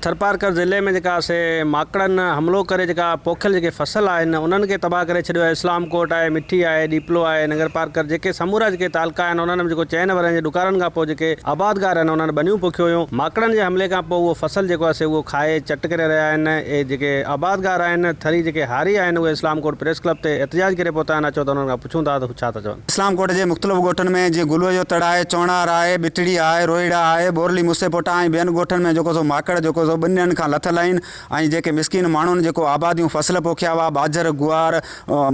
ٿرپارڪر ضلعي ۾ جيڪا سي ماڪڙن حملو ڪري جيڪا پوکيل جيڪي فصل آهن انهن کي تباهه ڪري ڇڏيو آهي اسلام ڪوٽ آهي مٺي آهي ڏيپلو آهي ننگرپارڪر جيڪي سمورا جيڪي تعلقا آهن انهن ۾ جيڪو چئن ورهين جي ڏڪارن کان پوء جيڪي آبادگار آهن انهن ٻنيون پوکيون هيون ماڪڙن جي حملي کان پوء اهو فصل جيڪو آهي سي اهو کائي چٽ ڪري رهيا آهن اهي جيڪي آبادگار آهن ٿري جيڪي هاري آهن اهي اسلام ڪوٽ پريس ڪلب تي احتجاج ڪري پهتا آهن اچو ته انهن کان پڇون ٿا ته هو ڇا ٿا چون. اسلام ڪوٽ جي مختلف ڳوٺن ۾ جيئن گلوء جو تڙ آهي، چوڻار آهي، ٻٽڙي آهي، روهيڙا آهي، ٻورلي موسي پوٽا ۽ ٻين ڳوٺن ۾ جيڪو سو ماڪڙ جيڪو سو ٻن ڏينهن کان لٿل آهن ۽ جيڪي مسڪين ماڻهن جيڪو آباديون فصل پوکيا هئا ٻاجهر، گوار،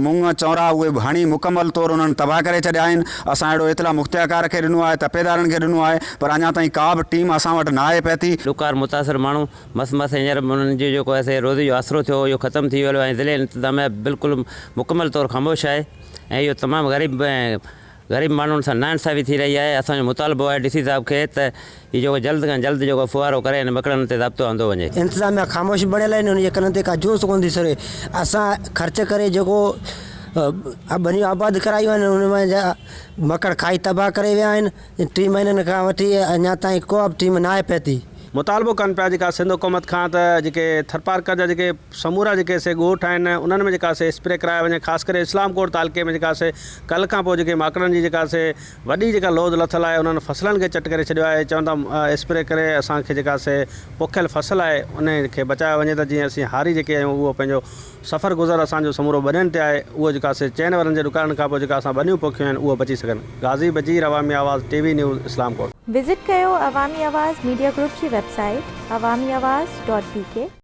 مڱ، چونرا اهي به هڻي مڪمل طور انهن تباهه ڪري ڇڏيا آهن. اسان اهڙو اطلاع مختيارڪار کي ڏنو آهي، تپيدارن کي ڏنو آهي پر اڃا تائين ڪا به ٽيم اسان وٽ ناهي پهتي. ڏڪار متاثر ماڻهو مس مس هينئر انهن جو جيڪو آهي سي روزي جو آسرو ٿيو هو اهو ختم ٿي ويو ۽ ضلعي انتظاميا بلڪل مڪمل طور خاموش آهي. ۽ اهو تمام غريب ۽ غريب ماڻهن سان ناانصافي ٿي رهي آهي اسان جو مطالبو آهي ڊي سي صاحب کي ته هي جيڪو جلد کان جلد جيڪو ڦوهارو ڪري هن مڪڙن تي ضابطو آندو وڃي. انتظاميا خاموش بڻيل آهن انهن جي ڪنن تي ڪا جوس ڪونه ٿي سري اسان خرچ ڪري جيڪو ٻنيون آباد ڪرايون آهن ان مان جا مڪڙ کائي تباهه ڪري ويا آهن ٽي مهينن کان وٺي اڃا تائين ڪو به ٽيم ناهي پهتي. مطالبو ڪن پيا جيڪا سنڌ حڪومت کان ته جيڪي ٿرپارڪر جا جيڪي سمورا جيڪي سي ڳوٺ آهن انهن ۾ جيڪا سي اسپري ڪرايا وڃي خاص ڪري اسلام ڪوٽ تعلقي ۾ جيڪا سي ڪل کان پوء جيڪي ماڪڙن جي جيڪا سي وڏي جيڪا لوڌ لٿل آهي انهن فصلن کي چٽ ڪري ڇڏيو آهي چون ٿا اسپري ڪري اسان کي جيڪا سي پوکيل فصل آهي ان کي بچايو وڃي ته جيئن اسين هاري جيڪي آهيون اهو پنهنجو سفر گذر اسان جو سمورو ٻنين تي آهي اهو جيڪا سي چئن ورهن جي ڏڪارن کان پوء جيڪا اسان ٻنيون پوکيون آهن اهو بچي سگهن Ghazi Bajeer Awami Awaz T V news Islamkot. Visit ڪيو عوامي آواز ميڊيا گروپ جي website Awami Awaz dot B K.